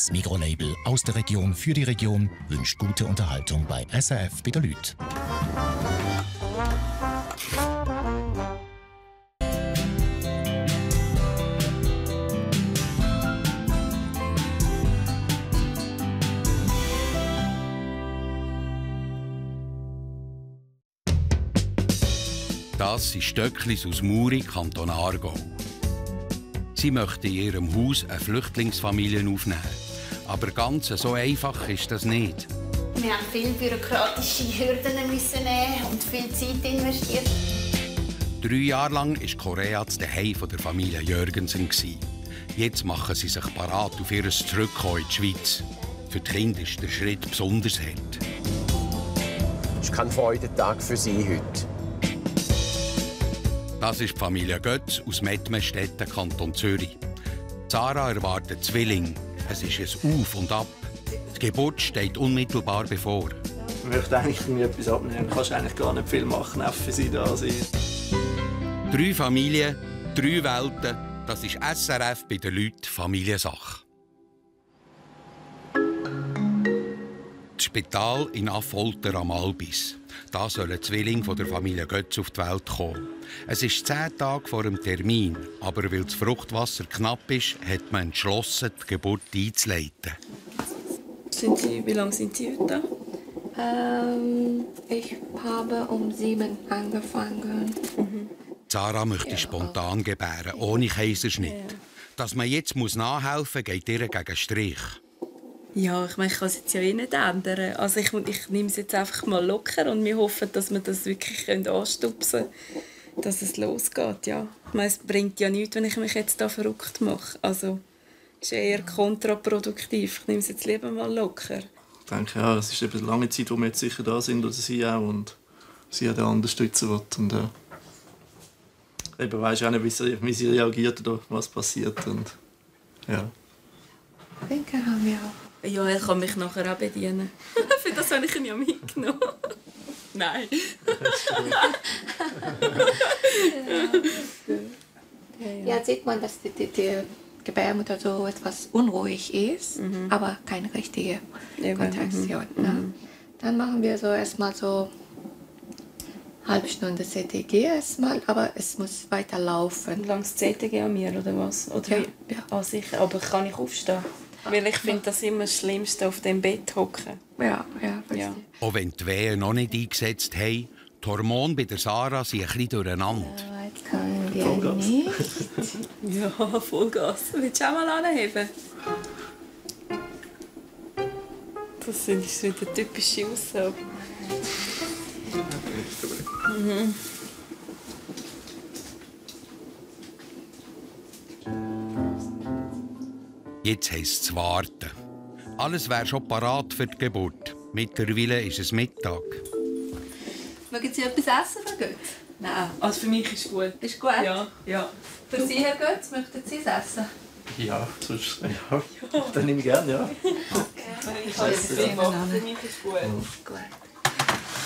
Das Migros-Label aus der Region für die Region wünscht gute Unterhaltung bei SRF bei der Lüt. Das sind Stöcklis aus Muri, Kanton Aargau. Sie möchten in ihrem Haus eine Flüchtlingsfamilie aufnehmen. Aber ganz so einfach ist das nicht. Wir haben viele bürokratische Hürden müssen nehmen und viel Zeit investiert. 3 Jahre lang war Korea das Zuhause der Familie Jürgensen. Jetzt machen sie sich parat auf ihr Zurückkommen in die Schweiz. Für die Kinder ist der Schritt besonders hart. Es ist kein Freudentag für Sie heute. Das ist die Familie Götz aus Mettmerstetten, Kanton Zürich. Sarah erwartet Zwilling. Es ist ein Auf und Ab. Die Geburt steht unmittelbar bevor. Ich möchte eigentlich mir etwas abnehmen. Du kannst eigentlich gar nicht viel machen, auch für sie da sein. 3 Familien, 3 Welten. Das ist SRF bei den Leuten Familiensache. Das Spital in Affolter am Albis. Da soll ein Zwilling von der Familie Götz auf die Welt kommen. Es ist 10 Tage vor dem Termin, aber weil das Fruchtwasser knapp ist, hat man entschlossen, die Geburt einzuleiten. Wie lange sind Sie heute da? Ich habe um 7 angefangen. Sarah möchte spontan gebären, ohne Kaiserschnitt. Ja. Dass man jetzt nachhelfen muss, geht ihr gegen Strich. Ja, ich meine, ich kann es jetzt ja nicht ändern. Also ich nehme es jetzt einfach mal locker und wir hoffen, dass wir das wirklich anstupsen können, dass es losgeht. Ja. Ich meine, es bringt ja nichts, wenn ich mich jetzt da verrückt mache. Also es ist eher kontraproduktiv. Ich nehme es jetzt lieber mal locker. Ich denke, ja, es ist eine lange Zeit, wo wir jetzt sicher da sind, oder sie auch, und sie auch unterstützen will. Und eben weisst auch nicht, wie sie reagiert oder was passiert. Und, ja. Winke haben wir auch. Ja, er kann mich nachher auch bedienen. Für das habe ich ihn ja mitgenommen. Nein. Ja, sieht man, dass die Gebärmutter so etwas unruhig ist, aber keine richtige Kontraktion. Ne? Dann machen wir so erstmal so halbe Stunde CTG erstmal, aber es muss weiter laufen. Langs CTG an mir, oder was? Oder ja. Ah, sicher. Aber kann ich aufstehen? Weil ich finde das immer das Schlimmste, auf dem Bett hocken. Ja. Auch wenn die Wehen noch nicht eingesetzt haben, die Hormone bei der Sarah sind ein bisschen durcheinander. Ja, jetzt können wir Vollgas. nicht. Ja, Vollgas. Willst du auch mal anheben? Das ist wieder typische Aussage. Jetzt heisst es warten. Alles wäre schon parat für die Geburt. Mittlerweile ist es Mittag. Mögen Sie etwas essen, Frau Götz? Nein, also für mich ist es gut. Ist gut? Ja. Für Sie, Herr Götz, möchten Sie es essen? Ja, sonst, ja. Dann nehme ich gerne, ja. Ich habe es für mich ist es gut. Gut.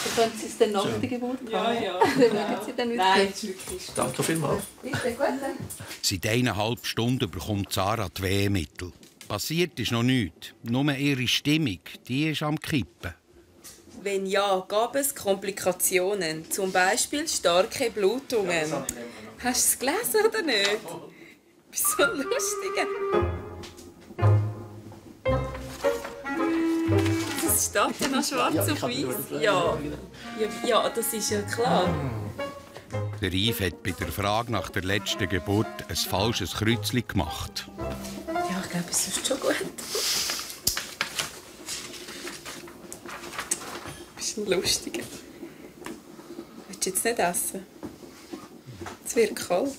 Dann können Sie es dann nach der Geburt haben? Ja. Dann mögen Sie dann wieder. Nein, das ist wirklich gut. Danke vielmals. Bitte, gut. Seit 1,5 Stunden bekommt Sarah die Wehmittel. Passiert ist noch nichts. Nur ihre Stimmung, die ist am Kippen. Wenn ja, gab es Komplikationen, zum Beispiel starke Blutungen. Hast du es gelesen oder nicht? Bist so lustig. Das steht ja noch schwarz auf weiß. Ja, das ist ja klar. Der Yves hat bei der Frage nach der letzten Geburt ein falsches Kreuzchen gemacht. Ja, ich glaube, es ist schon gut. Du bist ein Lustiger. Willst du jetzt nicht essen? Es wird kalt.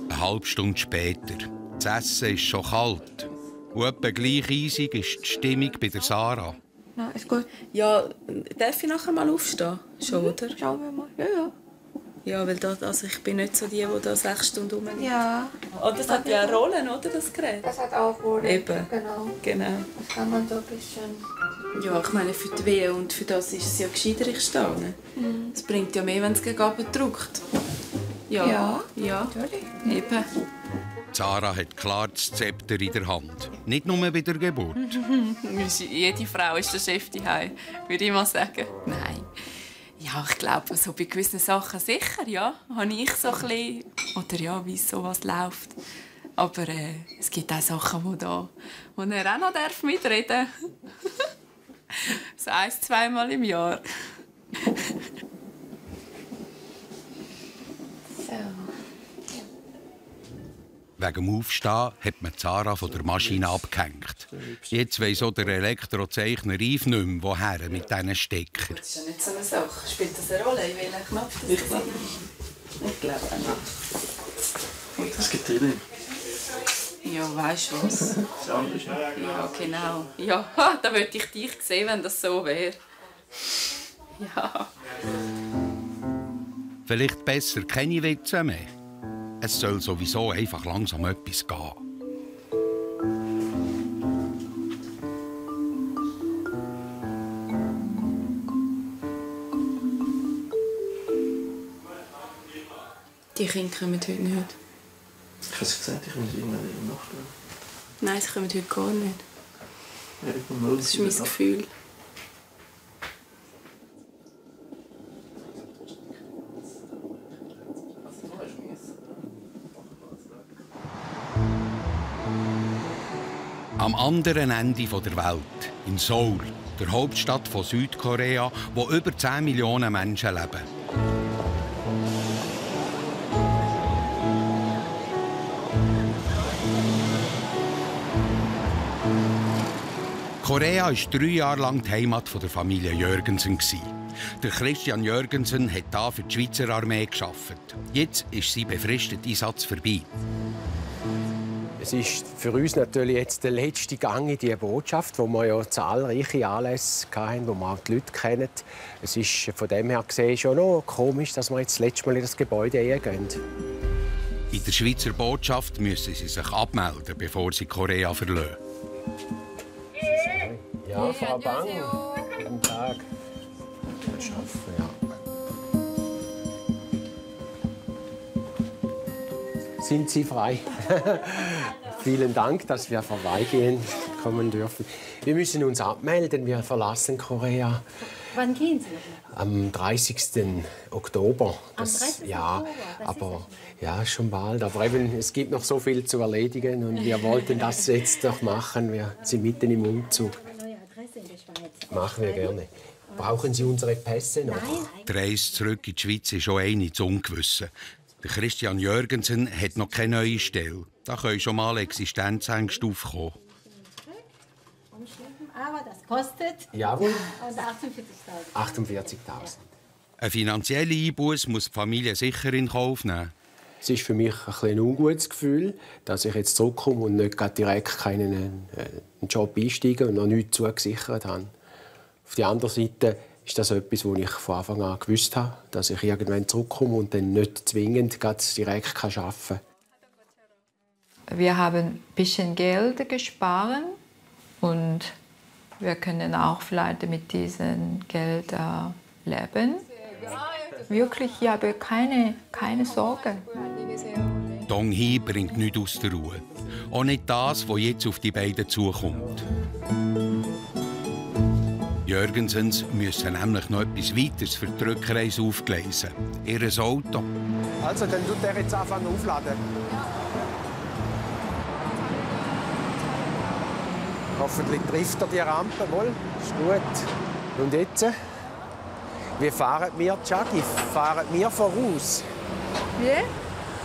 Eine halbe Stunde später. Das Essen ist schon kalt. Und etwa gleich eisig ist die Stimmung bei der Sarah. Na, ist gut. Ja, darf ich nachher mal aufstehen? Schon, oder? Schauen wir mal. Ja. Ja, weil also ich bin nicht so die da 6 Stunden rumliegen. Ja. Oh, das hat ja Rollen, oder, das Gerät? Das hat auch Rollen. Eben. Genau. Das kann man so ein bisschen... Ja, ich meine, für die Wehe und für das ist es ja gescheiter, ich stehe. Es bringt ja mehr, wenn es gegen oben drückt. Ja. Natürlich. Eben. Zara hat klar das Zepter in der Hand. Nicht nur bei der Geburt. Jede Frau ist der Chef daheim, würde ich mal sagen. Nein. Ja, ich glaube, so bei gewissen Sachen sicher, ja. Habe ich so ein bisschen... Oder ja, wie sowas läuft. Aber es gibt auch Sachen, wo er auch noch mitreden darf. So 1-2 Mal im Jahr. Wegen dem Aufstehen hat man Zara von der Maschine abgehängt. Jetzt weiss auch der Elektrozeichner Yves nicht mehr, woher mit diesen Steckern. Das ist ja nicht so eine Sache. Spielt das eine Rolle, in welchen Knopf das ist? Ich glaube nicht. Das gibt drin. Ja, weißt du was? Ja, genau. Ja, da würde ich dich sehen, wenn das so wäre. Ja. Vielleicht besser keine Witze mehr. Es soll sowieso einfach langsam etwas gehen. Die Kinder kommen heute nicht. Ich habe es gesagt, ich muss immer in der Nacht. Nein, sie kommen heute gar nicht. Ja, das ist mein Gefühl. Am anderen Ende der Welt, in Seoul, der Hauptstadt von Südkorea, wo über 10 Millionen Menschen leben. Korea war 3 Jahre lang die Heimat der Familie Jørgensen. Der Christian Jørgensen hat hier für die Schweizer Armee gearbeitet. Jetzt ist sein befristeter Einsatz vorbei. Es ist für uns natürlich jetzt der letzte Gang in diese Botschaft, wo wir ja zahlreiche Anlässe hatten, wo wir auch die Leute kennen. Es ist von dem her gesehen schon noch komisch, dass wir jetzt das letzte Mal in das Gebäude gehen. In der Schweizer Botschaft müssen sie sich abmelden, bevor sie Korea verlassen. Ja, Frau Bang. Guten Tag. Ja. Sind Sie frei? Vielen Dank, dass wir vorbeigehen kommen dürfen. Wir müssen uns abmelden, wir verlassen Korea. Wann gehen Sie? Am 30. Oktober. Am 30. Ja, Oktober? aber ja, schon bald. Aber eben, es gibt noch so viel zu erledigen und wir wollten das jetzt noch machen. Wir sind mitten im Umzug. Neue Adresse in der Schweiz. Machen wir gerne. Brauchen Sie unsere Pässe noch? Nein. Die Reise zurück in die Schweiz ist schon eine ins Ungewisse. Der Christian Jørgensen hat noch keine neue Stelle. Da können schon mal Existenzängste aufkommen. Aber das kostet. Jawohl. 48.000. 48.000. Eine finanzielle Einbuße muss die Familie sicher in Kauf nehmen. Es ist für mich ein ungutes Gefühl, dass ich jetzt zurückkomme und nicht direkt einen Job einsteige und noch nichts zugesichert habe. Auf der anderen Seite ist das etwas, wo ich von Anfang an gewusst habe, dass ich irgendwann zurückkomme und dann nicht zwingend direkt arbeiten kann. Wir haben ein bisschen Geld gespart und wir können auch vielleicht mit diesem Geld leben. Wirklich, ich habe keine Sorge. Dong Hee bringt nichts aus der Ruhe. Auch nicht das, was jetzt auf die beiden zukommt. Jørgensens müssen nämlich noch etwas weiteres für die Rückreise aufgleisen. Ihr Auto. Also, dann tut er jetzt anfangen aufladen. Hoffentlich trifft er die Rampe mal. Ist gut. Und jetzt? Wie fahren wir, Jackie? Fahren wir voraus? Wie?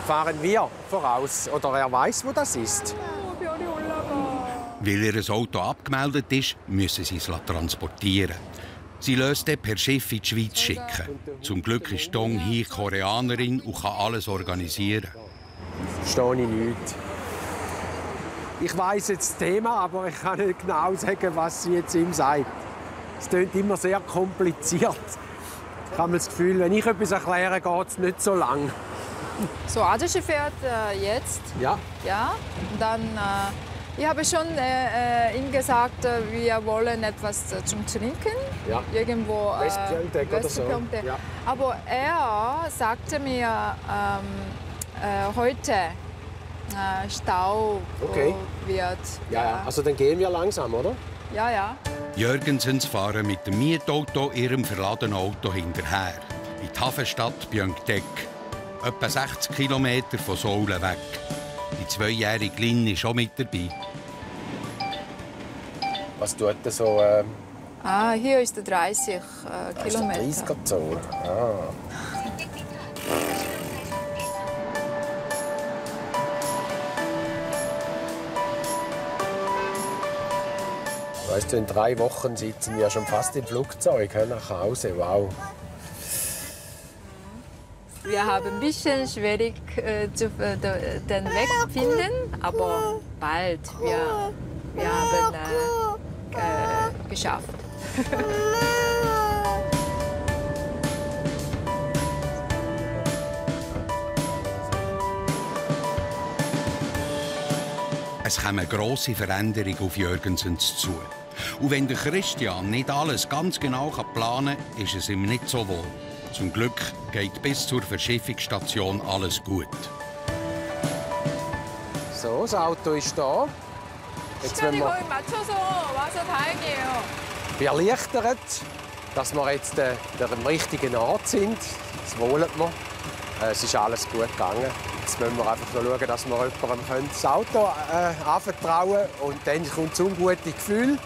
Fahren wir voraus? Oder er weiß, wo das ist? Weil ihr Auto abgemeldet ist, müssen sie es transportieren. Sie löst es per Schiff in die Schweiz schicken. Zum Glück ist Dong Hee Koreanerin und kann alles organisieren. Verstehe ich nicht. Ich weiss jetzt das Thema, aber ich kann nicht genau sagen, was sie jetzt ihm sagt. Es klingt immer sehr kompliziert. Ich habe das Gefühl, wenn ich etwas erkläre, geht es nicht so lang. So, Adesche fährt jetzt. Ja. Ja. Dann, ich habe schon ihm gesagt, wir wollen etwas zum Trinken. Ja. Irgendwo. Westpiontek oder so. Ja. Aber er sagte mir heute, Stau wird. Ja, also dann gehen wir langsam, oder? Ja, ja. Jürgensens fahren mit dem Mietauto ihrem verladenen Auto hinterher. In die Hafenstadt Bjöngdeck. Etwa 60 Kilometer von Soule weg. Die 2-jährige Lynn ist auch mit dabei. Was tut er so? Hier ist der 30 Kilometer. Ist der 30er-Zoll? Ah. Weißt du, in 3 Wochen sitzen wir schon fast im Flugzeug nach Hause. Wow. Wir haben ein bisschen schwierig den Weg zu finden, aber bald. Wir haben geschafft. Es kam eine grosse Veränderung auf Jürgensens zu. Und wenn der Christian nicht alles ganz genau planen kann, ist es ihm nicht so wohl. Zum Glück geht bis zur Verschiffungsstation alles gut. So, das Auto ist da. Jetzt wollen wir erleichtert, dass wir jetzt am richtigen Ort sind. Das wollen wir. Es ist alles gut gegangen. Jetzt müssen wir einfach noch schauen, dass wir jemandem das Auto anvertrauen können. Und dann kommt das ungute Gefühl.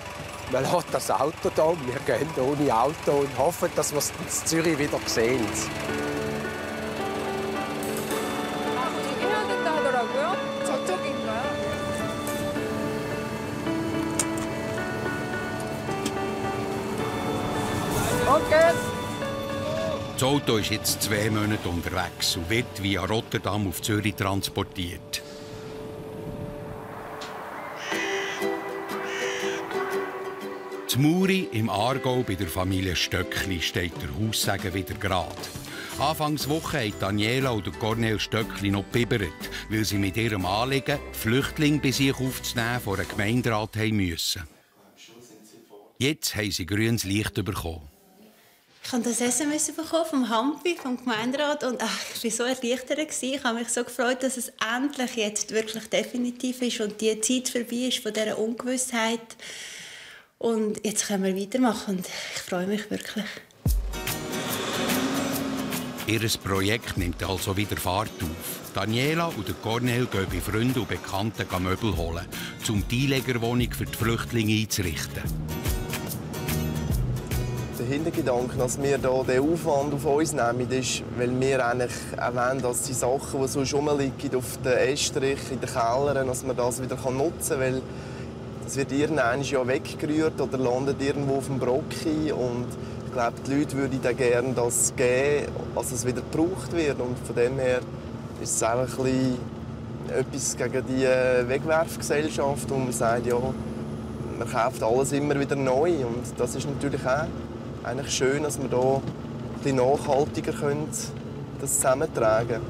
Man lässt das Auto hier, wir gehen ohne Auto und hoffen, dass wir es in Zürich wieder sehen. Okay. Das Auto ist jetzt 2 Monate unterwegs und wird via Rotterdam auf Zürich transportiert. In Muri im Aargau bei der Familie Stöckli steht der Haussegen wieder gerade. Anfangswoche haben Daniela und Cornel Stöckli noch gebibbert, weil sie mit ihrem Anliegen, Flüchtlinge bei sich aufzunehmen, vor einem Gemeinderat haben müssen. Jetzt haben sie grünes Licht bekommen. Ich habe das SMS bekommen vom Hampi, vom Gemeinderat, und ich war so erleichtert. Ich habe mich so gefreut, dass es endlich jetzt wirklich definitiv ist und die Zeit vorbei ist von dieser Ungewissheit. Und jetzt können wir weitermachen und ich freue mich wirklich. Ihr Projekt nimmt also wieder Fahrt auf. Daniela und Cornel gehen bei Freunden und Bekannten Möbel holen, um die Einlegerwohnung für die Flüchtlinge einzurichten. Der Hintergedanke, dass wir hier den Aufwand auf uns nehmen, ist, weil wir eigentlich auch wollen, dass die Sachen, die sonst rumliegen, auf den Estrich, in den Kellern, dass man das wieder nutzen kann. Weil das wird irgendwann ja weggerührt oder landet irgendwo auf dem Brocki. Und ich glaube, die Leute würden dann gerne das geben, dass es wieder gebraucht wird. Und von dem her ist es einfach ein bisschen etwas gegen die Wegwerfgesellschaft, wo man sagt, ja, man kauft alles immer wieder neu. Und das ist natürlich auch eigentlich schön, dass wir hier ein bisschen nachhaltiger das zusammentragen können.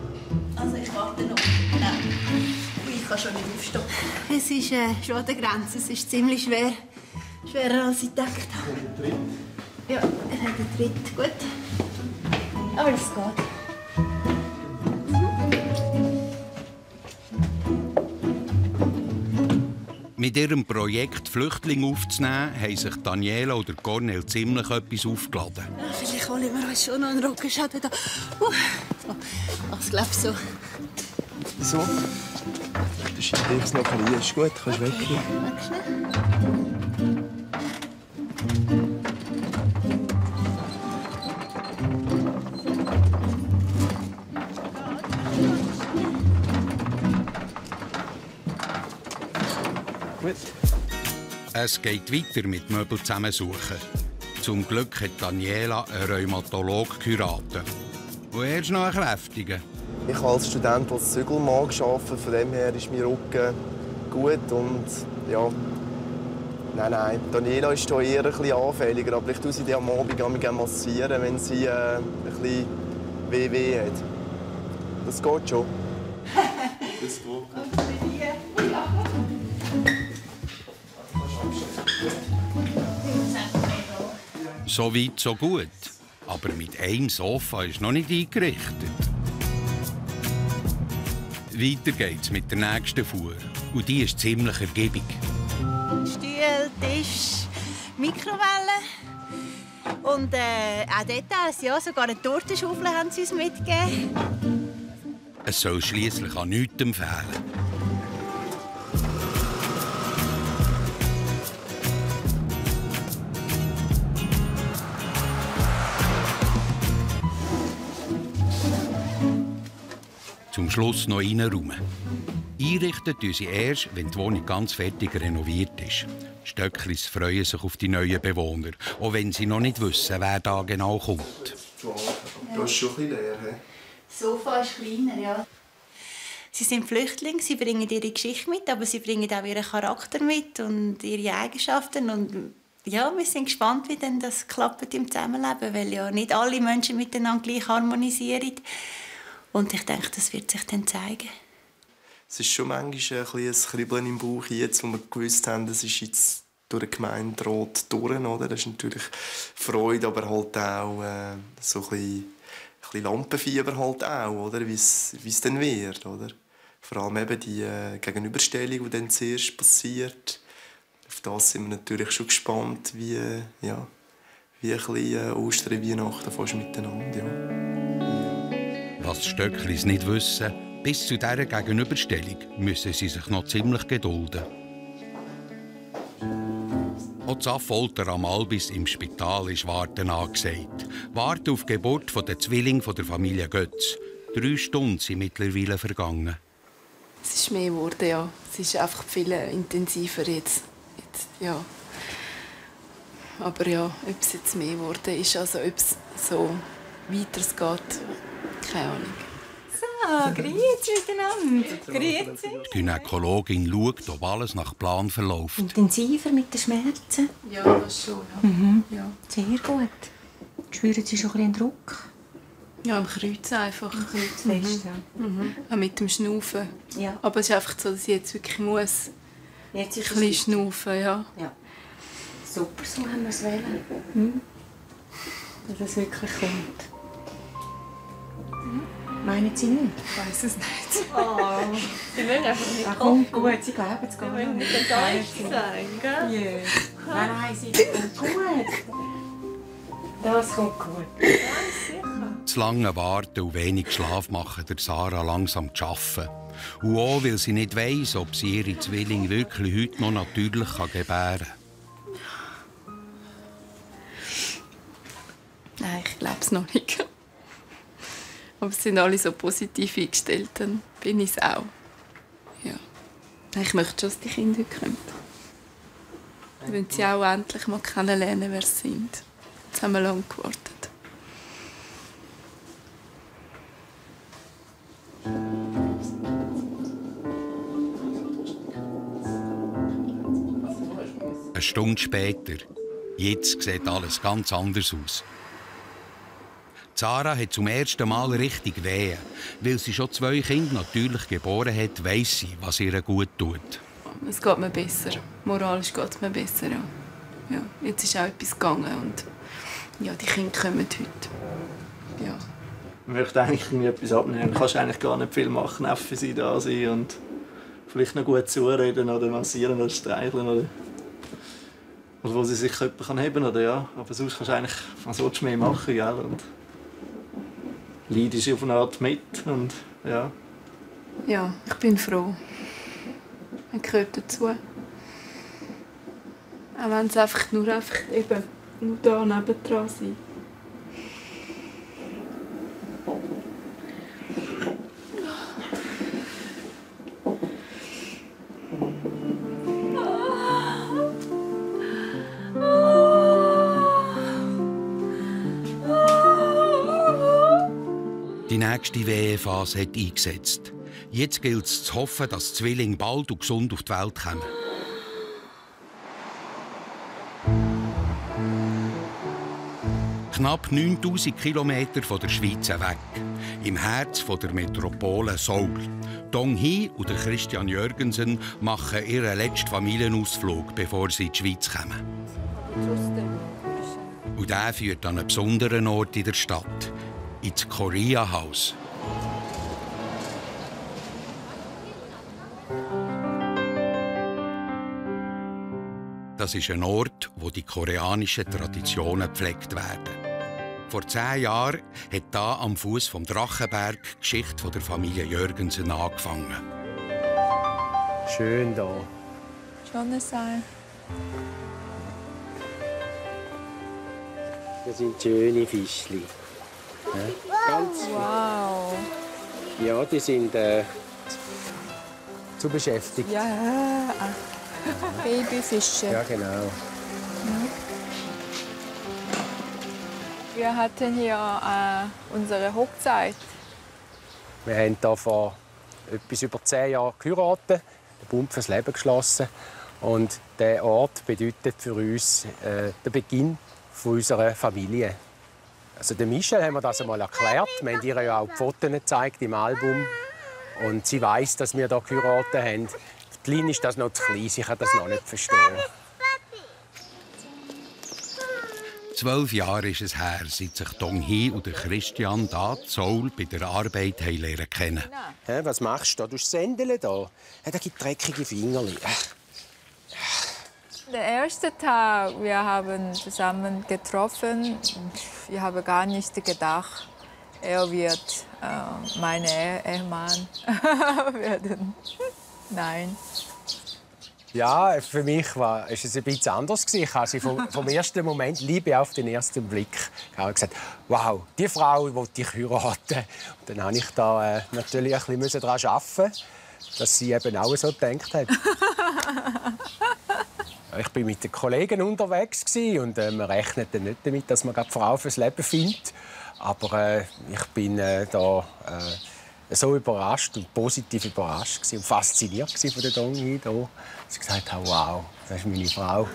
Also ich warte noch. Nein. Ich kann schon nicht aufstehen. Es ist schon an der Grenze. Es ist ziemlich schwer. Schwerer als ich gedacht habe. Ja, er hat den Tritt. Gut. Aber es geht. Mit ihrem Projekt, Flüchtlinge aufzunehmen, haben sich Daniela und Cornel ziemlich etwas aufgeladen. Ja, vielleicht holen wir uns schon noch einen Rockenschaden. Ich glaube so. Wieso? Du schiebst noch ein bisschen. Ist gut, kannst du weggehen. Gut. Es geht weiter mit Möbel zusammensuchen. Zum Glück hat Daniela einen Rheumatologe geheiratet. Und er ist noch ein kräftiger. Ich habe als Student als Zügelmann gearbeitet, von dem her ist mein Rücken gut und ja, nein, Daniela ist hier eher ein bisschen anfälliger, aber ich tue sie am Abend gerne massieren, wenn sie ein bisschen weh hat. Das geht schon. Das geht. So weit, so gut. Aber mit einem Sofa ist noch nicht eingerichtet. Weiter geht's mit der nächsten Fuhr. Und die ist ziemlich ergiebig. Stuhl, Tisch, Mikrowelle. Und auch Details, ja, sogar eine Tortenschaufel haben sie uns mitgegeben. Es soll schliesslich an nichts fehlen. Zum Schluss noch reinräumen. Einrichten tun sie erst, wenn die Wohnung ganz fertig renoviert ist. Stöcklis freuen sich auf die neuen Bewohner, auch wenn sie noch nicht wissen, wer da genau kommt. Du hast schon ein bisschen leer, he? Das Sofa ist kleiner, ja. Sie sind Flüchtlinge, sie bringen ihre Geschichte mit, aber sie bringen auch ihren Charakter mit und ihre Eigenschaften. Und ja, wir sind gespannt, wie denn das klappt im Zusammenleben, weil ja nicht alle Menschen miteinander gleich harmonisieren. Und ich denke, das wird sich dann zeigen. Es ist schon manchmal ein Kribbeln im Bauch, jetzt, wo wir gewusst haben, das ist jetzt durch die Gemeinderat durch. Oder? Das ist natürlich Freude, aber halt auch so ein bisschen Lampenfieber halt auch, oder? Wie es dann wird. Oder? Vor allem eben die Gegenüberstellung, die dann zuerst passiert. Auf das sind wir natürlich schon gespannt, wie ein bisschen Ostern, Weihnachten fast miteinander. Ja. Was die Stöcklis nicht wissen, bis zu dieser Gegenüberstellung müssen sie sich noch ziemlich gedulden. Auch das Affolter am Albis im Spital ist Warten angesagt. Warten auf die Geburt der Zwillinge der Familie Götz. 3 Stunden sind mittlerweile vergangen. Es ist mehr geworden, ja. Es ist einfach viel intensiver jetzt ja. Aber ja, ob es jetzt mehr geworden ist, also ob es so weiter geht, keine Ahnung. So, grüezi miteinander. Grüezi. Die Gynäkologin schaut, ob alles nach Plan verläuft. Intensiver mit den Schmerzen? Ja, das schon. Ja. Ja. Sehr gut. Spüren Sie schon ein bisschen Druck? Ja, am Kreuz einfach. Am Kreuz fest, ja. Auch mit dem Schnaufen. Ja. Aber es ist einfach so, dass ich jetzt wirklich muss jetzt ist ein bisschen schnaufen, ja. Ja. Super, so haben wir es wählen. Dass es wirklich kommt. Meinen Sie nicht? Ich weiss es nicht. Oh, sie wollen einfach nicht kommt gut, Sie glauben es gar nicht. Sie wollen nicht enttäuscht sein, gell? Yeah. Nein, Sie kommt gut. Das kommt gut. Ja, sicher. Das lange Warten und wenig Schlaf machen der Sarah langsam zu arbeiten. Und auch, weil sie nicht weiss, ob sie ihre Zwillinge wirklich heute noch natürlich gebären kann. Nein, ich glaube es noch nicht. Aber es sind alle so positiv eingestellt, dann bin ich es auch. Ja. Ich möchte schon, dass die Kinder heute kommen. Wenn sie auch endlich mal kennenlernen, wer sie sind. Jetzt haben wir lange gewartet. Eine Stunde später. Jetzt sieht alles ganz anders aus. Sarah hat zum ersten Mal richtig Wehen. Weil sie schon 2 Kinder natürlich geboren hat, weiss sie, was ihr gut tut. Es geht mir besser. Moralisch geht es mir besser, ja. Ja. Jetzt ist auch etwas gegangen und ja, die Kinder kommen heute. Ja. Ich möchte eigentlich etwas abnehmen. Du kannst eigentlich gar nicht viel machen, auch für sie da sein und vielleicht noch gut zureden oder massieren oder streicheln oder wo sie sich jemand heben kann, oder ja. Aber sonst kannst du eigentlich, was willst du mehr machen, gell? Und leidest auf eine Art mit und ja. Ja, ich bin froh. Man gehört dazu. Auch wenn es einfach nur da nebendran sind. Die nächste Wehephase hat eingesetzt. Jetzt gilt es zu hoffen, dass die Zwillinge bald und gesund auf die Welt kommen. Knapp 9000 Kilometer von der Schweiz weg, im Herz der Metropole Seoul. Dong Hee und Christian Jürgensen machen ihren letzten Familienausflug, bevor sie in die Schweiz kommen. Und der führt an einen besonderen Ort in der Stadt, ins Korea House. Das ist ein Ort, wo die koreanischen Traditionen gepflegt werden. Vor 10 Jahren hat hier am Fuß vom Drachenberg die Geschichte der Familie Jürgensen angefangen. Schön hier. Schönes Sein. Das sind schöne Fischchen. Ja, ganz Wow. Ja, die sind zu beschäftigt. Ja, Babyfische. Ja, genau. Wir hatten hier unsere Hochzeit. Wir haben hier vor etwas über 10 Jahren geheiratet, den Bund fürs Leben geschlossen. Und dieser Ort bedeutet für uns den Beginn unserer Familie. Also der Michelle haben wir das einmal erklärt. Wir haben ihr ja auch die Fotos gezeigt im Album. Und sie weiss, dass wir hier geheiratet haben. Die Lin ist das noch zu klein, sie kann das noch nicht verstehen. 12 Jahre ist es her, seit sich Dong Hee und Christian hier in Seoul bei der Arbeit lernen kennen. Hä, was machst du da? Du sendeln da. Da gibt dreckige Fingerli. Der erste Tag, wir haben zusammen getroffen. Ich habe gar nicht gedacht, er wird mein Ehemann werden. Nein. Ja, für mich war es ein bisschen anders. Ich habe sie vom ersten Moment, Liebe auf den ersten Blick, gesagt, wow, die Frau will ich heiraten. Und dann habe ich da natürlich ein bisschen daran arbeiten, dass sie eben auch so gedacht hat. Ich war mit den Kollegen unterwegs und man rechnet dann nicht damit, dass man eine Frau fürs Leben findet. Aber ich bin da so überrascht und positiv überrascht und fasziniert von der Dong Hee hier. Sie gesagt hat, wow, das ist meine Frau.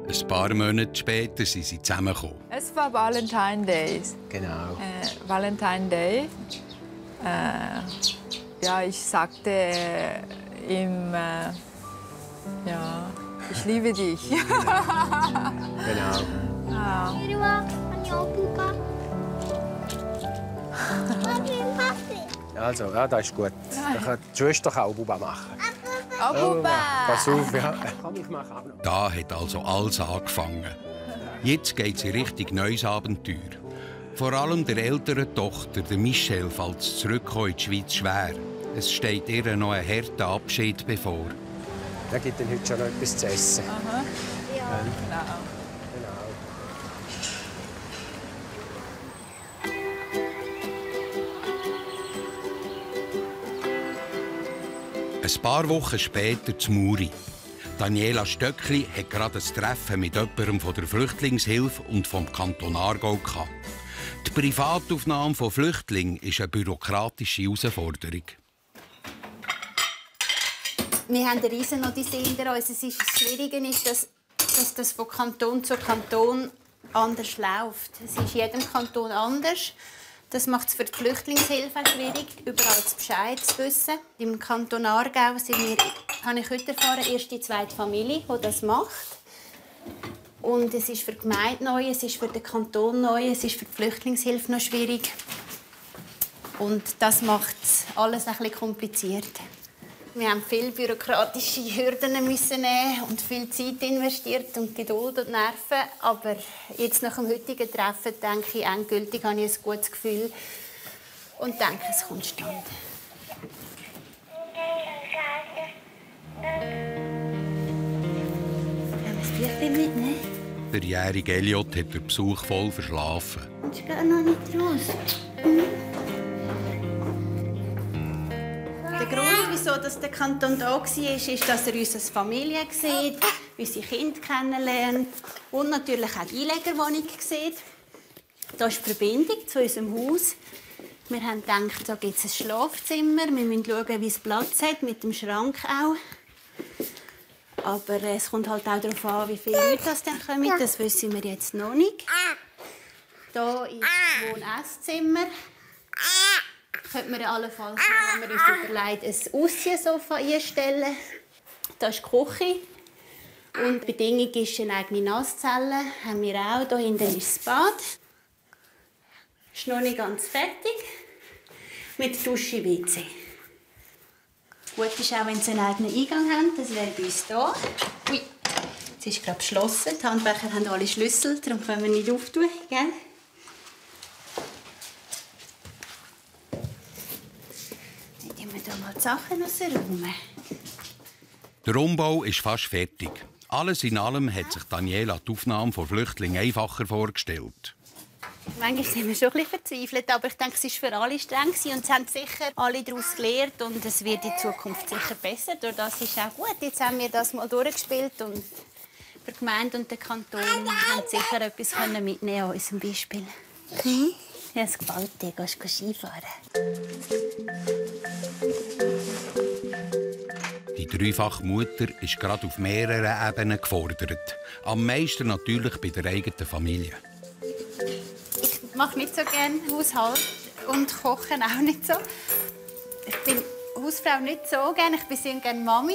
Ein paar Monate später sind sie zusammengekommen. Es war Valentine Day. Genau. Valentine Day. Ja, ich sagte ihm, ja, ich liebe dich. Genau. Ja. Also, ja, das ist gut. Da kann die Schwester auch Buba machen. Buba! Pass auf, ja. Kann ich machen auch noch. Da hat also alles angefangen. Jetzt geht es in Richtung neues Abenteuer. Vor allem der älteren Tochter, der Michelle, fällt es zurückkommen in die Schweiz schwer. Es steht ihr noch ein harter Abschied bevor. Da gibt es heute schon noch etwas zu essen. Aha. Ja, genau. Ein paar Wochen später zu Muri. Daniela Stöckli hat gerade ein Treffen mit jemandem von der Flüchtlingshilfe und vom Kanton Aargau gehabt. Die Privataufnahme von Flüchtlingen ist eine bürokratische Herausforderung. Wir haben eine riesen Odyssee hinter uns. Das Schwierige ist, dass das von Kanton zu Kanton anders läuft. Es ist in jedem Kanton anders. Das macht es für die Flüchtlingshilfe schwierig, überall Bescheid zu wissen. Im Kanton Aargau habe ich heute erfahren, erst die zweite Familie, die das macht. Und es ist für die Gemeinde neu, es ist für den Kanton neu, es ist für die Flüchtlingshilfe noch schwierig. Und das macht alles ein bisschen kompliziert. Wir haben viele bürokratische Hürden müssen nehmen und viel Zeit investiert und Geduld und Nerven. Aber jetzt nach dem heutigen Treffen denke ich, endgültig habe ich ein gutes Gefühl und denke, es kommt stand. Haben wir das Büchlein mitnehmen? Der jährige Elliot hat den Besuch voll verschlafen. Und ich gehe noch nicht raus. Der Grund, wieso der Kanton da war, ist, dass er uns als Familie sieht, unsere Kinder kennenlernt und natürlich auch die Einlegerwohnung sieht. Da ist die Verbindung zu unserem Haus. Wir haben gedacht, da gibt es ein Schlafzimmer. Wir müssen schauen, wie es Platz hat, mit dem Schrank auch. Aber es kommt halt auch darauf an, wie viele Leute das dann kommen. Das wissen wir jetzt noch nicht. Hier ist das Wohn-Esszimmer. Könnte man allenfalls, wenn wir uns überlegt, ein Ausziehsofa einstellen. Das ist die Küche. Und die Bedingung ist eine eigene Nasszelle. Haben wir auch. Hier hinten ist das Bad. Ist noch nicht ganz fertig. Mit Dusche WC. Gut ist auch, wenn sie einen eigenen Eingang haben. Das wäre bei uns hier. Ui, jetzt ist gerade geschlossen. Die Handwerker haben alle Schlüssel, darum können wir nicht auftun. Gell? Dann nehmen wir hier mal die Sachen aus dem Raum. Der Umbau ist fast fertig. Alles in allem hat sich Daniela die Aufnahme von Flüchtlingen einfacher vorgestellt. Manchmal sind wir schon ein bisschen verzweifelt, aber ich denke, es war für alle streng und es haben sicher alle daraus gelernt und es wird in Zukunft sicher besser. Durch das ist auch gut. Jetzt haben wir das mal durchgespielt und die Gemeinde und der Kanton haben sicher etwas mitnehmen an unserem Beispiel. Ja, es gefällt dir. Gehst du Skifahren? Die dreifache Mutter ist gerade auf mehreren Ebenen gefordert. Am meisten natürlich bei der eigenen Familie. Ich mache nicht so gerne Haushalt und Kochen auch nicht so. Ich bin Hausfrau nicht so gerne. Ich bin sehr gerne Mami,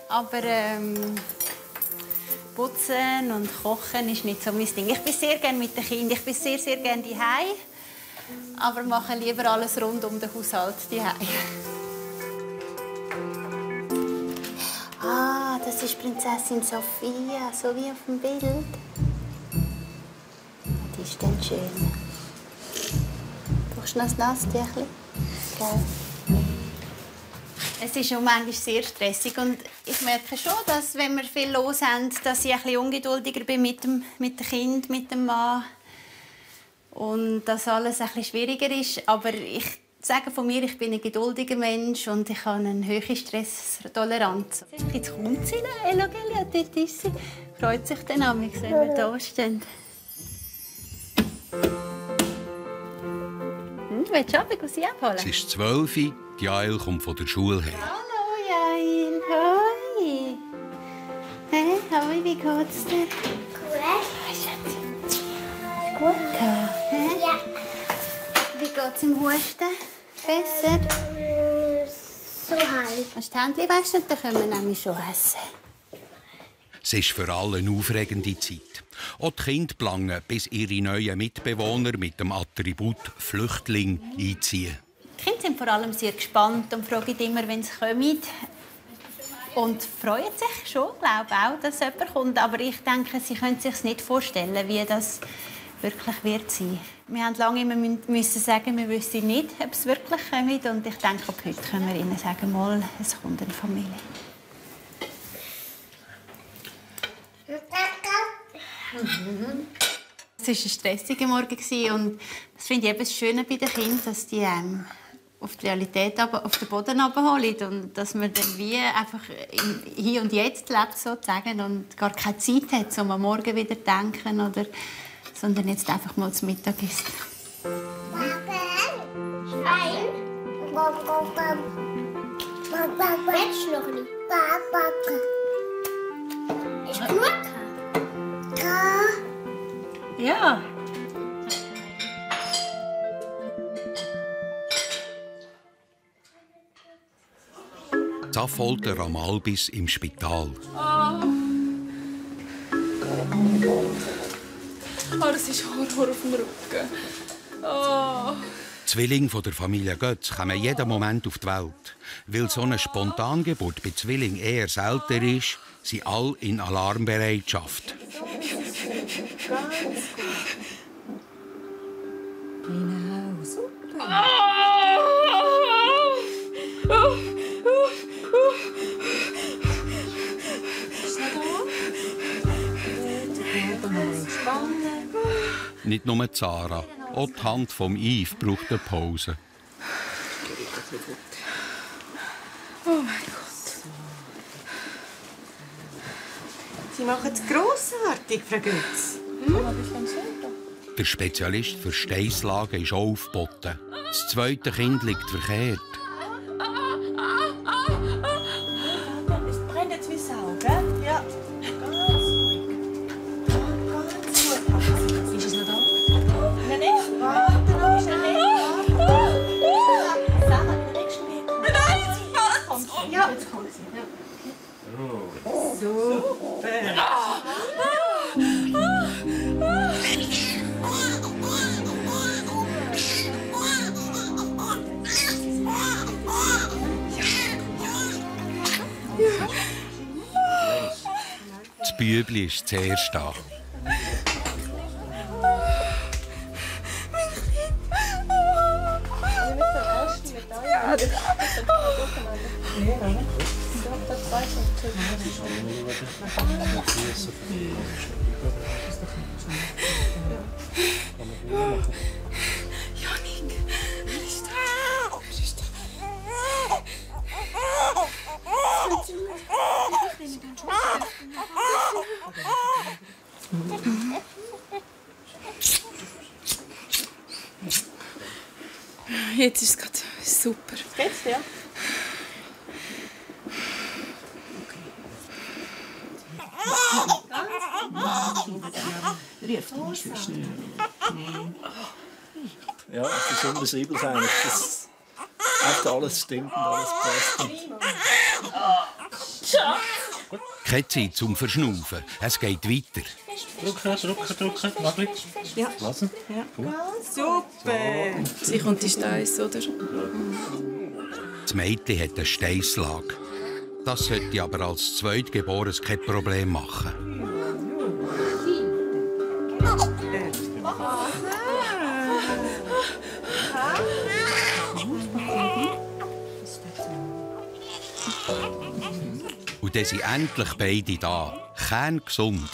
aber Putzen und Kochen ist nicht so mein Ding. Ich bin sehr gerne mit den Kindern. Ich bin sehr, sehr gerne daheim, aber mache lieber alles rund um den Haushalt daheim. Ah, das ist Prinzessin Sophia, so wie auf dem Bild. Die ist dann schön. Brauchst du noch ein Nasstüchchen? Es ist schon manchmal sehr stressig und ich merke schon, dass, wenn wir viel los haben, dass ich ein bisschen ungeduldiger bin mit dem Kind, mit dem Mann. Und dass alles ein bisschen schwieriger ist. Aber ich sage von mir, ich bin ein geduldiger Mensch und ich habe eine hohe Stresstoleranz. Jetzt kommt sie, Ella, dort ist sie. Freut sich dann an mich, wenn wir da stehen. Willst du runter, sie abholen? Es ist 12 Uhr, die Jael kommt von der Schule her. Hallo, Jael. Hoi. Hey, hoi, wie geht's dir? Gut. Gut, ja. Wie geht's im Husten? Besser? So halb. Hast du die Hände waschen? Dann können wir nämlich schon essen. Es ist für alle eine aufregende Zeit. Auch die Kinder planen, bis ihre neuen Mitbewohner mit dem Attribut Flüchtling einziehen. Die Kinder sind vor allem sehr gespannt und fragen immer, wenn sie kommen. Und freuen sich schon, glaube ich, auch, dass jemand kommt. Aber ich denke, sie können sich nicht vorstellen, wie das wirklich wird sein. Wir haben lange immer müssen sagen, wir wissen nicht, ob es wirklich kommt. Und ich denke, ab heute können wir ihnen sagen, mal, es kommt eine Familie. Es war ein stressiger Morgen und das finde ich eben das Schöne bei den Kindern, dass die auf die Realität, auf den Boden abholen und dass man dann wie einfach im Hier und Jetzt lebt sozusagen und gar keine Zeit hat, um am Morgen wieder zu denken oder sondern jetzt einfach mal zum Mittag isst. Willst du noch nicht? Ist genug? Ja. Das Affolter am Albis im Spital. Das ist Horror auf dem Rücken. Zwillinge von der Familie Götz kommen jeden Moment auf die Welt. Weil so eine Spontangeburt bei Zwillingen eher selten ist, sind alle in Alarmbereitschaft. Nicht nur Zara, auch die Hand vom Yves braucht eine Pause. Oh mein Gott. Sie machen es grossartig, Frau Götz. Der Spezialist für Steißlagen ist auch aufgeboten. Das zweite Kind liegt verkehrt. Es brennt jetzt wie Sau, gell? Ja. Ganz ruhig. Ganz gut. Ist es noch da? Nein, nicht. Warte noch, ist er nicht. Sarah, der nächste Weg. Nein, jetzt fällt es. Ja, jetzt kommt sie. Super. Das Bübli ist zuerst da. Janik, was ist das? Jetzt ist es gerade super. Geht's dir? Ja, es ist unbeschreiblich eigentlich, dass echt alles stimmt und alles passt. Keine Zeit zum Verschnaufen. Es geht weiter. Drücken. Mach ich. Ja. Lassen. Ja. Gut. Super. Sie kommt in Steiss, oder? Das Mädchen hat einen Steißlag. Das sollte aber als Zweitgeborenes kein Problem machen. Und dann sind endlich beide da. Kerngesund.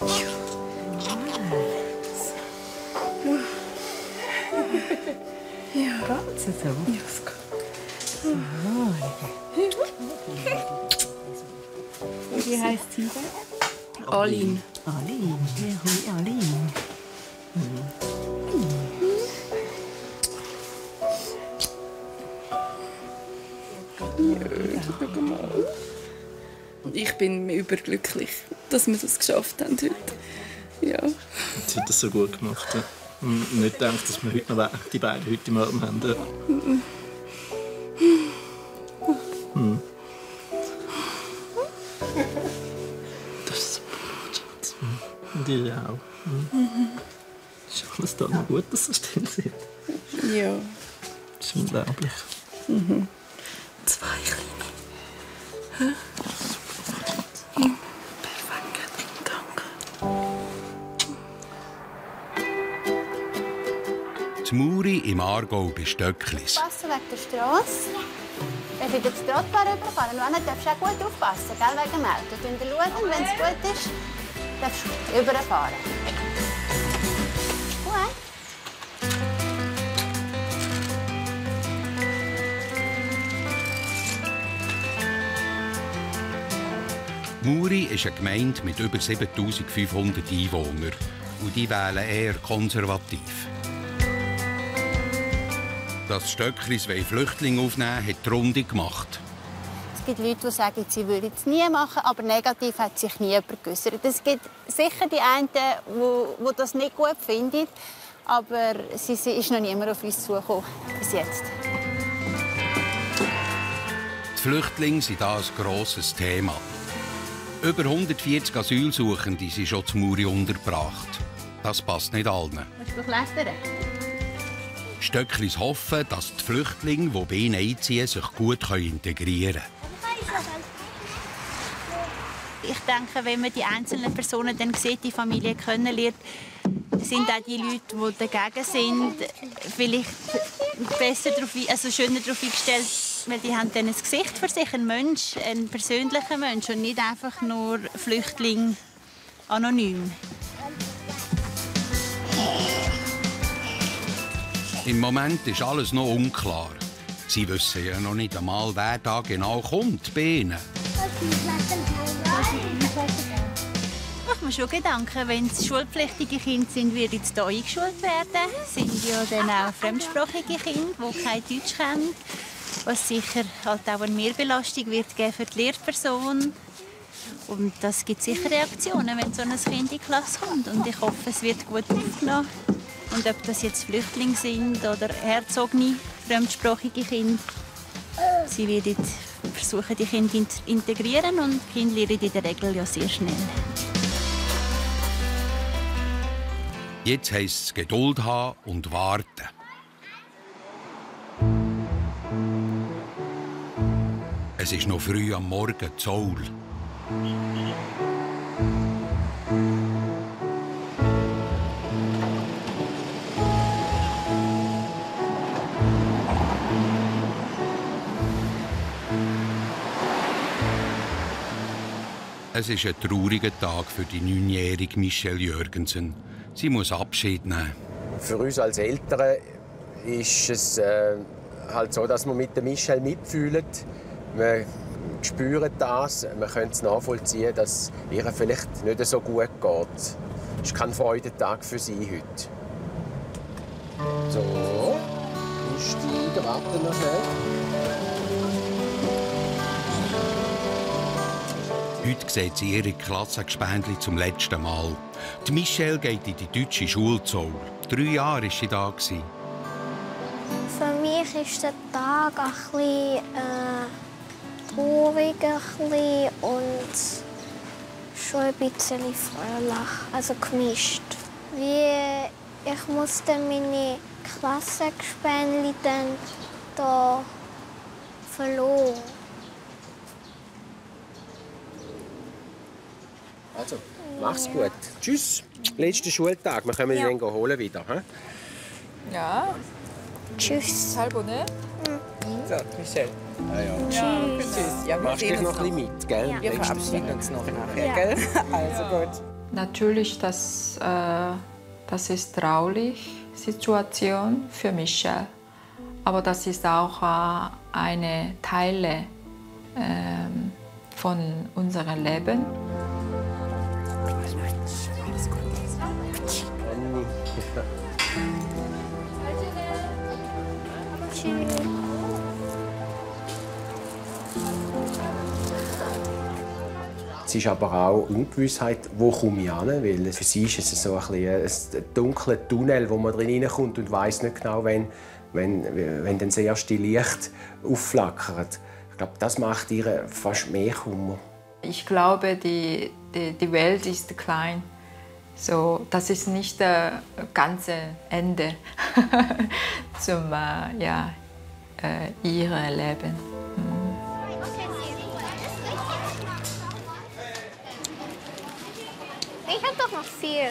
Ja. Geht's so? Ja, es geht. Wie heisst sie denn? Aline. Aline. Ja, hoi Aline. Ich bin überglücklich, dass wir das geschafft haben heute. Ja. Sie hat das so gut gemacht. Ja. Nicht gedacht, dass wir heute noch die beiden heute im Arm haben. Ja. Das ist super, Schatz. Und ihr auch. Ist alles da noch gut, dass sie still sind? Ja. Das ist unglaublich. 2 kleine. Perfekt, danke. Die Muri im Aargau bei Stöcklis. Passen wegen der Strasse. Wenn wir durch die Trottoir rüberfahren, Luana, darfst du auch gut aufpassen, gell, wegen dem Auto. Wenn du schauen, wenn es gut ist, darfst du rüberfahren. Gut. Muri ist eine Gemeinde mit über 7500 Einwohnern. Und die wählen eher konservativ. Dass Stöcklis Flüchtlinge aufnehmen wollen, hat die Runde gemacht. Es gibt Leute, die sagen, sie würden es nie machen, aber negativ hat sich nie jemand geäußert. Es gibt sicher die einen, die das nicht gut finden, aber es ist noch niemand auf uns zugekommen bis jetzt. Die Flüchtlinge sind hier ein grosses Thema. Über 140 Asylsuchende sind schon zu Muri untergebracht. Das passt nicht allen. Willst du klettern? Stöcklis hoffen, dass die Flüchtlinge, die bei ihnen einziehen, sich gut integrieren können. Ich denke, wenn man die einzelnen Personen dann sieht, die Familie kennenlernt, sind auch die Leute, die dagegen sind, vielleicht besser schöner darauf eingestellt, weil die haben dann ein Gesicht für sich, ein Mensch, ein persönlicher Mensch und nicht einfach nur Flüchtling anonym. Im Moment ist alles noch unklar. Sie wissen ja noch nicht einmal, wer da genau kommt bei ihnen. Ich mache mir schon Gedanken, wenn es schulpflichtige Kinder sind, werden sie hier eingeschult werden. Es sind ja dann auch fremdsprachige Kinder, die kein Deutsch kennen. Was sicher halt auch eine Mehrbelastung wird geben für die Lehrperson. Und das gibt sicher Reaktionen, wenn so ein Kind in die Klasse kommt. Und ich hoffe, es wird gut aufgenommen. Und ob das jetzt Flüchtlinge sind oder herzogene, fremdsprachige Kinder, sie werden versuchen, die Kinder zu integrieren und die Kinder lernen in der Regel ja sehr schnell. Jetzt heisst es Geduld haben und warten. Ein Es ist noch früh am Morgen, Zoll. Es ist ein trauriger Tag für die 9-jährige Michelle Jürgensen. Sie muss Abschied nehmen. Für uns als Eltern ist es halt so, dass wir mit der Michelle mitfühlen. Wir spüren das, wir können es nachvollziehen, dass es ihr vielleicht nicht so gut geht. Es ist kein Freudentag für sie heute. So, aussteigen, warten noch schnell. Heute sieht sie ihre Klassengespendli zum letzten Mal. Die Michelle geht in die deutsche Schule Zoll. 3 Jahre war sie da. Für mich ist der Tag ein bisschen traurig und schon ein bisschen fröhlich, also gemischt. Ich musste meine Klassengespendli dann hier verloren. Also, mach's gut. Tschüss. Letzter Schultag. Wir können ihn dann holen wieder. Ja. Tschüss. Hallo, ne? So, Michelle. Tschüss. Ja, machst du noch ein bisschen mit, gell? Wir verabschieden uns noch nachher, Ja. gell? Also gut. Natürlich, das ist traurig Situation für Michelle. Aber das ist auch eine Teil von unserem Leben. Es ist aber auch Ungewissheit, wo komme ich hin, weil für sie ist es so ein dunkler Tunnel, wo man drin hineinkommt und weiß nicht genau, wenn dann das erste Licht aufflackert. Ich glaube, das macht ihr fast mehr Kummer. Ich glaube, die Welt ist klein. So, das ist nicht das ganze Ende zum ihrem Leben. Ich habe doch noch 4.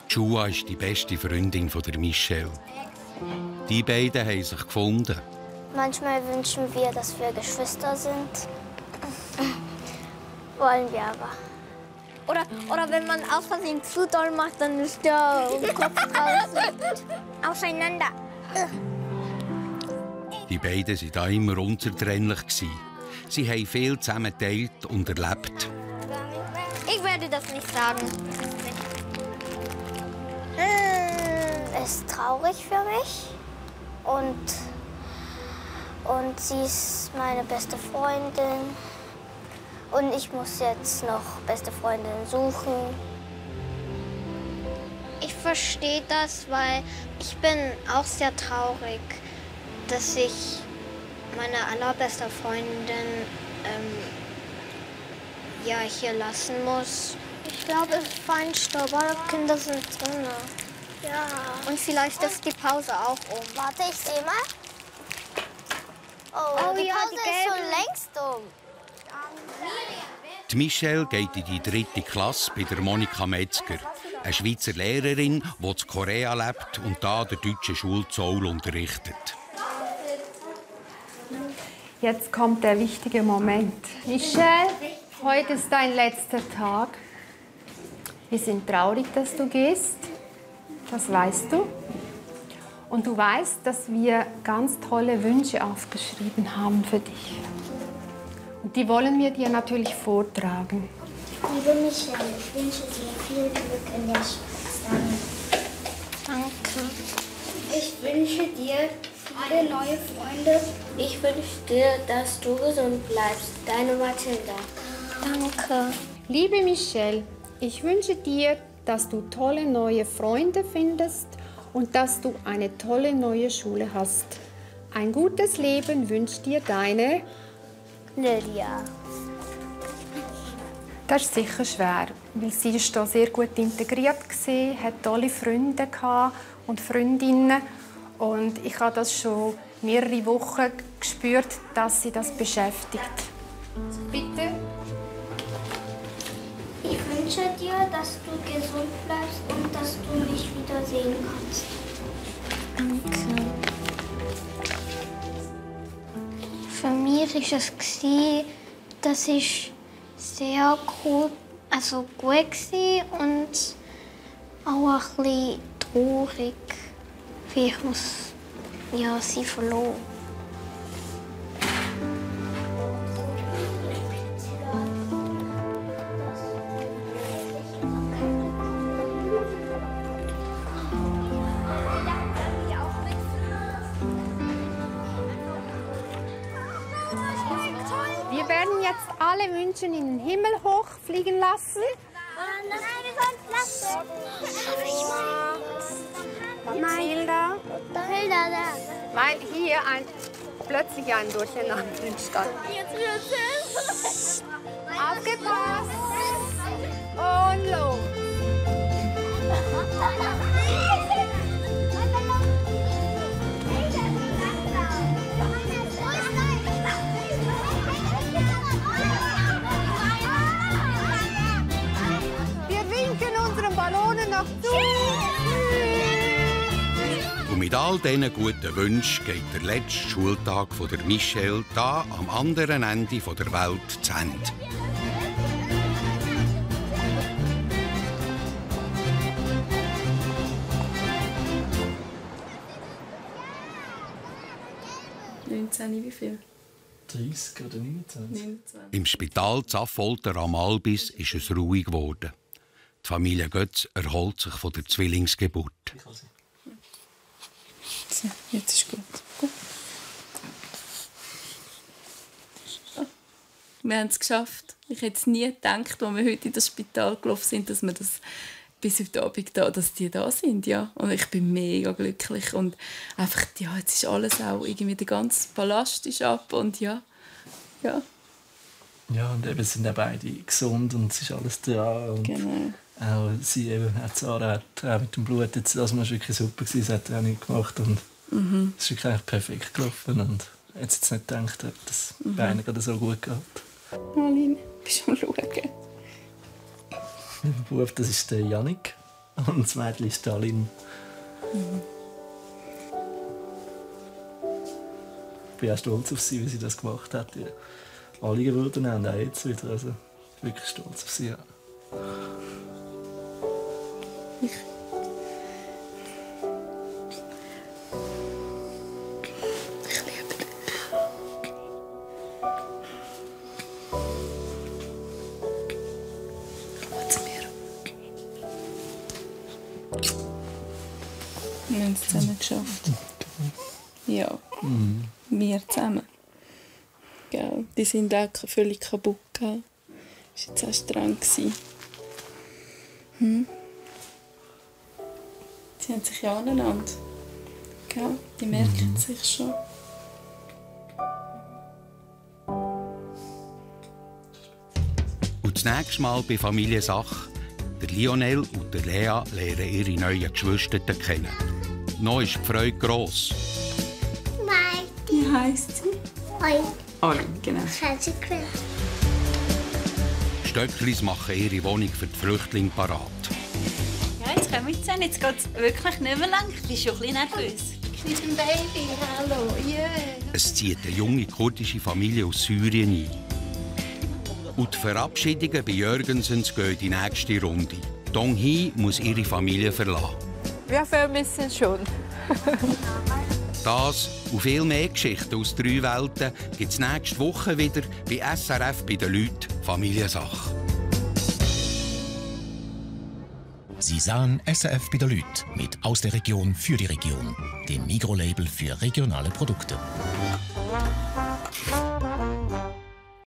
Joa ist die beste Freundin von der Michelle. Die beiden haben sich gefunden. Manchmal wünschen wir, dass wir Geschwister sind. Wollen wir aber. Oder wenn man aus Versehen zu doll macht, dann ist der Kopf raus. Auseinander. Die beiden waren da immer unzertrennlich. Sie haben viel zusammen geteilt und erlebt. Ich werde das nicht sagen. Es ist traurig für mich. Und sie ist meine beste Freundin. Und ich muss jetzt noch beste Freundin suchen. Ich verstehe das, weil ich bin auch sehr traurig, dass ich meine allerbeste Freundin hier lassen muss. Ich glaube, es war ein Stopp, alle Kinder sind drin. Ja. Und vielleicht ist die Pause auch um. Warte, ich sehe mal. Oh, die Pause ist schon längst um. Die Michelle geht in die 3. Klasse bei der Monika Metzger, eine Schweizer Lehrerin, die in Korea lebt und hier der deutschen Schule Zoll unterrichtet. Jetzt kommt der wichtige Moment. Michelle, heute ist dein letzter Tag. Wir sind traurig, dass du gehst. Das weißt du. Und du weißt, dass wir ganz tolle Wünsche aufgeschrieben haben für dich. Und die wollen wir dir natürlich vortragen. Liebe Michelle, ich wünsche dir viel Glück in der Schule. Danke. Ich wünsche dir viele neue Freunde. Ich wünsche dir, dass du gesund bleibst. Deine Mathilda. Danke. Liebe Michelle, ich wünsche dir, dass du tolle neue Freunde findest und dass du eine tolle neue Schule hast. Ein gutes Leben wünscht dir deine Lydia. Das ist sicher schwer, weil sie ist hier sehr gut integriert war, hat tolle Freunde und Freundinnen. Und ich habe das schon mehrere Wochen gespürt, dass sie das beschäftigt. Bitte. Ich wünsche dir, dass du gesund bleibst und dass du mich wiedersehen kannst. Danke. Für mich war es, dass ich sehr gut war und auch ein bisschen traurig, wie ich sie verloren. Wir werden jetzt alle Wünsche in den Himmel hochfliegen lassen. Mathilda. Weil hier plötzlich ein Durcheinander entstand. Aufgepasst! Und los! Wir winken unseren Ballonen noch zu. Und mit all diesen guten Wünschen geht der letzte Schultag von der Michelle da am anderen Ende der Welt zu Ende. Wie viel? 30 oder 29. Im Spital Affolter am Albis ist es ruhig geworden. Die Familie Götz erholt sich von der Zwillingsgeburt. So, jetzt ist gut. Wir haben es geschafft. Ich hätte es nie gedacht, als wir heute in das Spital gelaufen sind, dass wir das bis heute Abend dass die da sind, ja. Und ich bin mega glücklich und einfach, ja, jetzt ist alles auch irgendwie, der ganze Ballast ist ab und ja. Ja, und eben sind auch beide gesund und es ist alles dran. Und genau. Auch sie eben, auch Sarah hat auch mit dem Blut jetzt, das war wirklich super gewesen, sie hat auch nichts gemacht und es ist wirklich eigentlich perfekt gelaufen und ich hätte jetzt nicht gedacht, dass es beiden gerade so gut geht. Aline, bist du am Schauen? Mein Bub, das ist der Jannik und das Mädchen ist die Aline. Ich bin auch stolz auf sie, wie sie das gemacht hat. Alle Geburten haben auch jetzt wieder. Also wirklich stolz auf sie. Ja. Ich liebe dich. Komm zu mir. Wir haben es zusammen geschafft. Ja, wir zusammen. Ja, die sind auch völlig kaputt. Das war jetzt auch streng. Sie haben sich ja aneinander. Ja, die merken sich schon. Und das nächste Mal bei Familie Sach, der Lionel und der Lea lernen ihre neuen Geschwister kennen. Noch ist die Freude gross. Wie heisst sie? Oli, genau. Stöcklis machen ihre Wohnung für die Flüchtlinge parat. Ja, jetzt kommen wir zusammen. Jetzt geht es wirklich nicht mehr lang. Ich bin schon ein bisschen nervös. Mit dem Baby, hallo, yeah. Es zieht eine junge kurdische Familie aus Syrien ein. Und die Verabschiedungen bei Jürgensens gehen in die nächste Runde. Dong Hee muss ihre Familie verlassen. Wir vermissen schon. Das und viel mehr Geschichten aus 3 Welten gibt es nächste Woche wieder bei SRF bei den Leuten Familiensach. Sie sahen SRF bei den Leuten mit «Aus der Region für die Region», dem Mikrolabel für regionale Produkte.